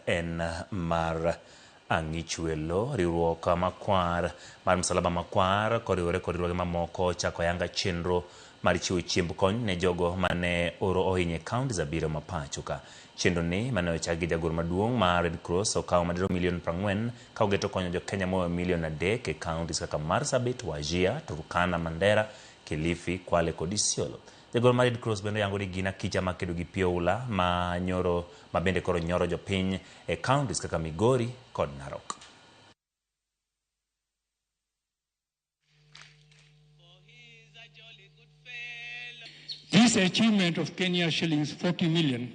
En mar Ang'ichwelo, riwruok makwar mar Msalaba Makwar koriwore kod riwruoge mamoko ochako ayanga chenro mar chiwo chiemb kony ne jogo mane oro ohinyo e counties abiriyo ma pacho ka. Chenro ni mane ochak gi jagoro maduong' mar Red Cross okawo madirom milion 40 ka ogeto konyo jo Kenya moyo milion 3 e counties kaka Marsabit, Wajir, Turkana, Mandera, Kilifi, Kwale kod Isiolo. Jagoro mar Red Cross bende oyango ni gin akicha makedo gi pi oula ma nyoro ma bende koro nyoro jopiny e counties kaka Migori kod Narok. This achievement of Kenya shillings 40 million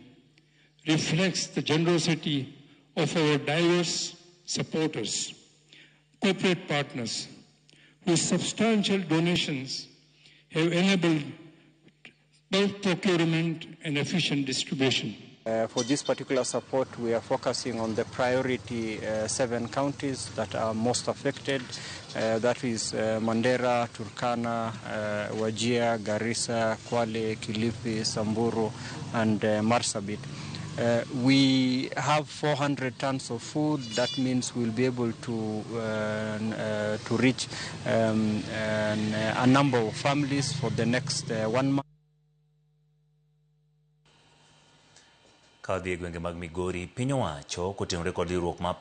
reflects the generosity of our diverse supporters, corporate partners, whose substantial donations have enabled bulk procurement and efficient distribution. For this particular support, we are focusing on the priority 7 counties that are most affected. That is Mandera, Turkana, Wajir, Garissa, Kwale, Kilifi, Samburu, and Marsabit. We have 400 tons of food. That means we'll be able to reach a number of families for the next 1 month. Ka wadhi e gwenge mag Migori, piny owacho kotenore kod riwruok ma